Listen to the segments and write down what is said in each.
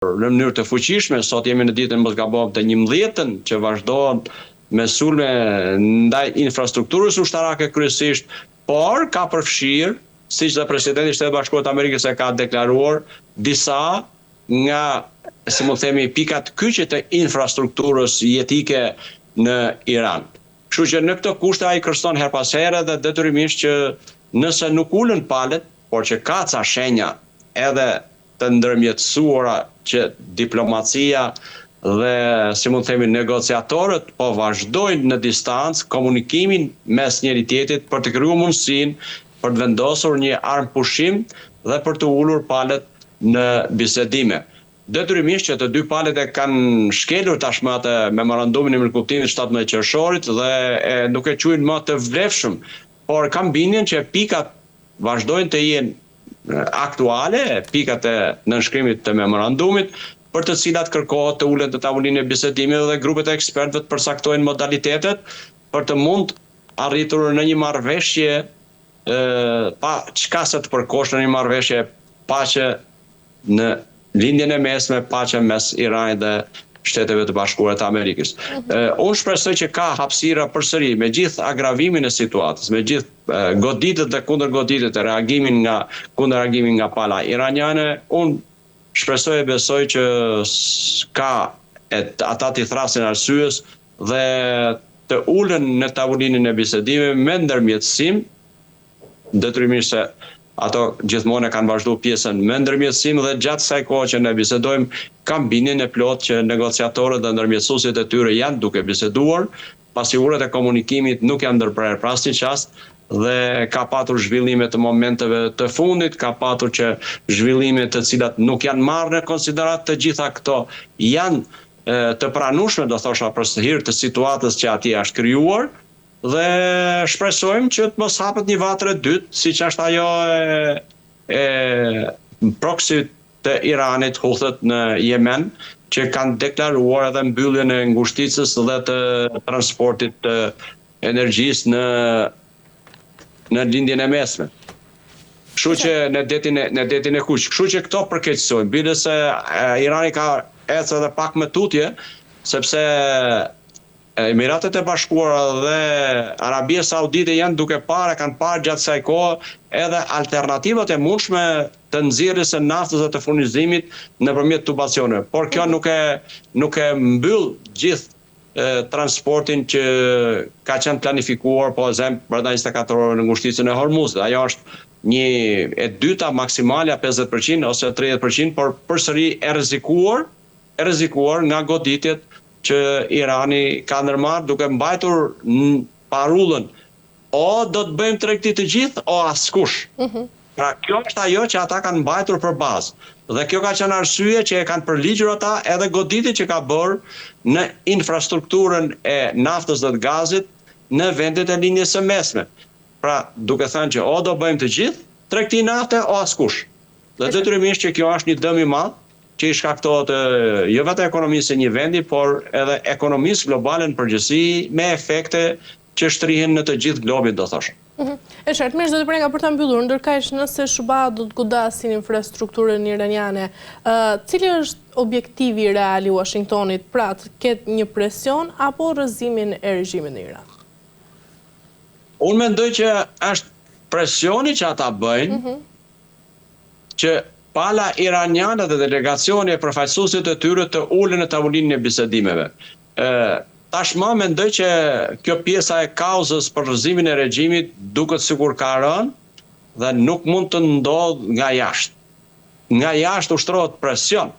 Në mënyrë të fuqishme, sot jemi në ditën mos gabohem të njëmbëdhjetën që vazhdon me sulme ndaj infrastrukturës ushtarake kryesisht, por ka përfshirë, siç dhe presidenti i Shteteve të Bashkuara të Amerikës e ka deklaruar, disa nga, si mund të themi, pikat kyçe të infrastrukturës jetike në Iran. Kështu që në këto kushte ai kërcënon herë pas here dhe detyrimisht që nëse nuk ulen palët, por që ka ca shenja edhe të ndërmjetësuara që diplomacia dhe si mund të themi negociatorët po vazhdojnë në distancë komunikimin mes njëri-tjetrit për të krijuar mundësinë për të vendosur një armëpushim dhe për të ulur palët në bisedime. Detyrimisht që të dy palët e kanë shkelur tashmë atë memorandumin e mirëkuptimit 17 qershorit dhe e nuk e quajnë më të vlefshëm, por kam bindjen që pikat vazhdojnë të jenë aktuale, pikat e nënshkrimit të memorandumit, për të cilat kërkohet të ulen në tavolinën e bisedimeve dhe grupet e ekspertëve të përcaktojnë modalitetet për të mund arritur në një marrëveshje pa çka se të përkohshme, në një marrëveshje paqe në Lindjen e Mesme, paqe mes Iranit dhe Shteteve të Bashkuara të Amerikës. Mhm. Unë shpresoj që ka hapësira përsëri me gjithë agravimin e situatës, me gjithë goditjet dhe kundërgoditjet e reagimin nga kundërreagimin nga pala iraniane, unë shpresoj e besoj që ka e ata t'i thrasin arsyes dhe të ulen në tavolinën e bisedimeve me ndërmjetësim detyrimisht se ato gjithmonë e kanë vazhdu pjesën me ndërmjetësim dhe gjatë kësaj kohe që ne bisedojmë, kam bindjen e plotë që negociatorët dhe ndërmjetësuesit e tyre janë duke biseduar, pasi urat e komunikimit nuk janë ndërprerë për asnjë çast dhe ka patur zhvillime të momenteve të fundit, ka patur që zhvillime të cilat nuk janë marrë në konsideratë, të gjitha këto janë të pranueshme, do thosha për hir të situatës që atje është krijuar, Dhe shpresojmë që të mos hapet një vatër e dytë, siç është ajo e e proxy të Iranit, Houthët në Jemen, që kanë deklaruar edhe mbylljen e ngushticës dhe të transportit të energjisë në në Lindjen e Mesme. Kështu që në detin e në detin e Kuq. Kështu që këto përkeqësojnë. Bile se Irani ka ecë edhe pak më tutje, sepse Emiratet e Bashkuara dhe Arabia Saudite janë duke parë e kanë parë gjatë kësaj kohe edhe alternativat e mundshme të nxjerrjes së naftës dhe të furnizimit nëpërmjet tubacioneve, por kjo nuk e nuk e mbyll gjithë transportin që ka qenë planifikuar, po e zëmë brenda 24 orëve në ngushticën e Hormuzit. Ajo është një e dyta maksimalja 50% ose 30%, por përsëri e rrezikuar, e rrezikuar nga goditjet që Irani ka ndërmarrë duke mbajtur parullën o do të bëjmë tregti të gjithë o askush. Mhm. Pra kjo është ajo që ata kanë mbajtur për bazë. Dhe kjo ka qenë arsye që e kanë përligjur ata edhe goditjet që ka bërë në infrastrukturën e naftës dhe të gazit në vendet e Lindjes së Mesme. Pra, duke thënë që o do bëjmë të gjithë tregti nafte o askush. Dhe detyrimisht që kjo është një dëm i madh që i shkaktohet jo vetëm ekonomisë së një vendi, por edhe ekonomisë globale në përgjithësi me efekte që shtrihen në të gjithë globin, do thosha. Mhm. E qartë, mirë zoti Prenga për ta mbyllur, ndërkaq nëse SHBA do të godasin infrastrukturën iraniane, cili është objektivi real i Washingtonit, pra të ketë një presion apo rrëzimin e regjimit në Iran? Unë mendoj që është presioni që ata bëjnë, mhm. që pala iraniane dhe delegacioni e përfaqësuesit e tyre të ulen në tavolinën e bisedimeve. Ë tashmë mendoj që kjo pjesa e kauzës për rrëzimin e regjimit duket sikur ka rënë dhe nuk mund të ndodhë nga jashtë. Nga jashtë ushtrohet presion,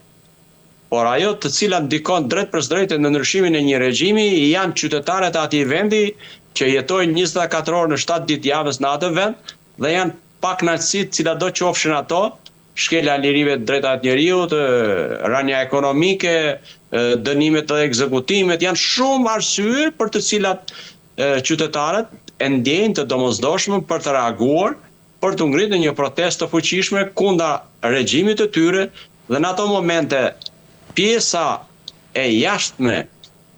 por ajo të cila ndikon drejtpërsëdrejti në ndryshimin e një regjimi janë qytetarët e atij vendi që jetojnë 24 orë në 7 ditë javës në atë vend dhe janë Pakënaqësitë, cilatdo qofshin ato, shkelja e lirive të drejtave të njeriut, rënia ekonomike, dënimet dhe ekzekutimet, janë shumë arsye për të cilat qytetarët e ndjejnë të domosdoshme për të reaguar, për t'u ngritur në një protestë të fuqishme kundra regjimit të tyre dhe në ato momente pjesa e jashtme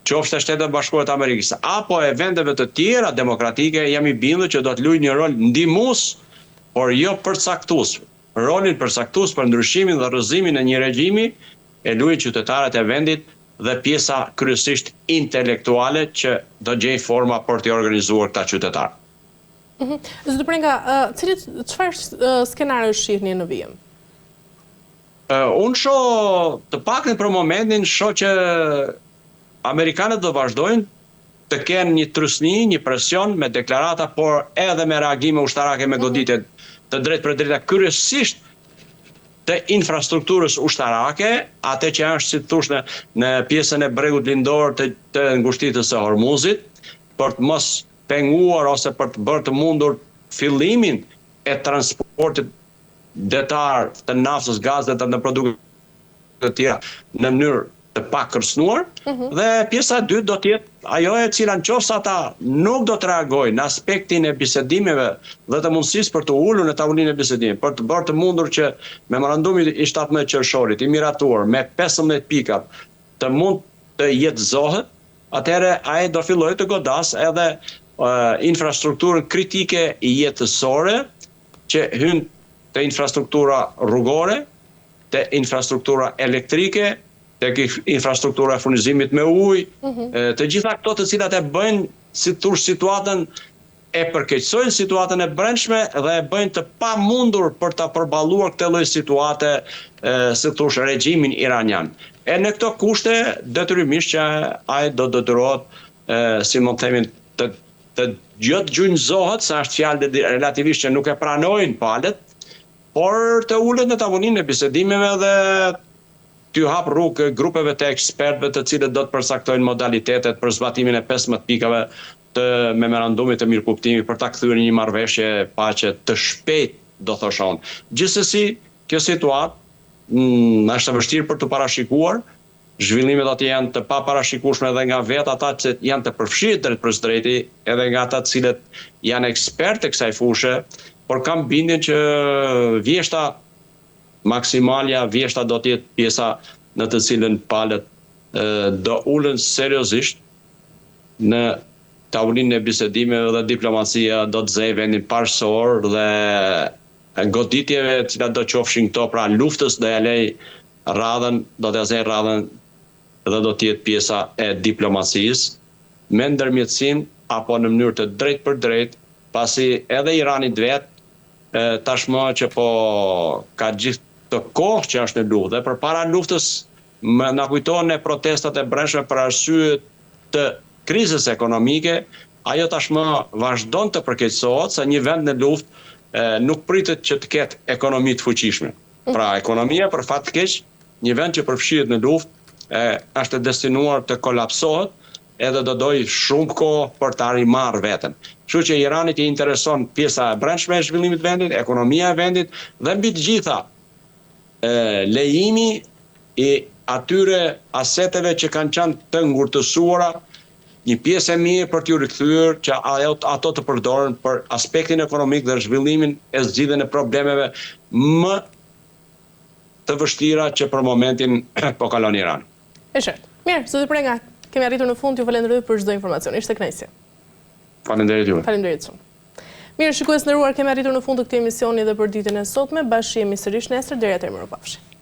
qoftë e Shteteve të Bashkuara të Amerikës apo e vendeve të tjera demokratike, jam i bindur që do të luajë një rol ndihmues, por jo përcaktues. Rolin përcaktues për ndryshimin dhe rrëzimin e një regjimi E luajnë qytetarët e vendit dhe pjesa kryesisht intelektuale që do gjejë forma për t'i organizuar këta qytetarë. Mhm. Zoti Prenga, cilit, çfarë skenarësh shihni në vijim? Unë shoh, të paktën për momentin, shoh që amerikanët do vazhdojnë të kenë një trysni, një presion me deklarata, por edhe me reagime ushtarake me mhm. goditje të drejtpërdrejta kryesisht të infrastrukturës ushtarake, atë që është si të thush në, në pjesën e bregut lindor të, të ngushticës së Hormuzit, për të mos penguar ose për të bërë të mundur fillimin e transportit detar të naftës, gazit dhe të produkteve të tjera në mënyrë të pakërcënuar mhm. dhe pjesa e dytë do të jetë ajo e cila në qoftë se ata nuk do të reagojnë në aspektin e bisedimeve dhe të mundësisë për të ulur në tavolinën e bisedimeve, për të bërë të mundur që memorandumi i 17 qershorit i miratuar me 15 pikat të mund të jetëzohet, atëherë ai do fillojë të godasë edhe infrastrukturën kritike jetësore që hyn te infrastruktura rrugore, te infrastruktura elektrike, tek infrastruktura e furnizimit me ujë, mhm. të gjitha këto të cilat e bëjnë si të thush situatën e përkeqësojnë situatën e brendshme dhe e bëjnë të pamundur për ta përballuar këtë lloj situate, si të thush, regjimin iranian. E në këto kushte detyrimisht që ai do detyrohet, si mund të themi, të të jo të gjunjëzohet, se është fjalë relativisht që nuk e pranojnë palët, por të ulet në tavolinën e bisedimeve dhe t'ju hap rrugë grupeve të ekspertëve të cilët do të përcaktojnë modalitetet për zbatimin e 15 pikave të memorandumit të mirëkuptimit për ta kthyer në një marrëveshje paqe të shpejtë, do thosha unë. Gjithsesi, kjo situatë mm, është e vështirë për t'u parashikuar, zhvillimet atje janë të paparashikueshme edhe nga vetë ata që janë të përfshirë drejtpërsëdrejti, edhe nga ata të cilët janë ekspertë të kësaj fushe, por kam bindjen që vjeshta maksimalja, vjeshta do të jetë pjesa në të cilën palët do ulen seriozisht në tavolinën e bisedimeve dhe diplomacia do të zejë vendin parësor dhe goditjeve të cilat do qofshin këto, pra luftës do ja lej radhën, do t'ja zejë radhën dhe do të jetë pjesa e diplomacisë me ndërmjetësim apo në mënyrë të drejtpërdrejtë, pasi edhe Iranit vetë tashmë që po ka gjithë këtë kohë që është në luftë dhe përpara luftës Më na kujtohen ne protestat e brendshme për arsye të krizës ekonomike, ajo tashmë vazhdon të përkeqësohet se një vend në luftë nuk pritet që të ketë ekonomi të fuqishme. Pra ekonomia për fat të keq, një vend që përfshihet në luftë është e destinuar të kolapsohet edhe do dojë shumë kohë për ta rimarrë veten. Kështu që Iranit i intereson pjesa e brendshme e zhvillimit të vendit, ekonomia e vendit dhe mbi të gjitha lejimi i atyre aseteve që kanë qenë të ngurtësuara, një pjesë e mirë për t'ju rikthyer që ajo ato të përdoren për aspektin ekonomik dhe zhvillimin e zgjidhjen e problemeve më të vështira që për momentin po kalon Irani. E qartë. Mirë, zoti Prenga, kemi arritur në fund, ju falenderoj për çdo informacion. Ishte kënaqësi. Faleminderit juve. Faleminderit shumë. Mirë, shikues të nderuar, kemi arritur në fund të këtij emisioni dhe për ditën e sotme. Bashkë jemi sërish nesër, deri atëherë mirupafshim.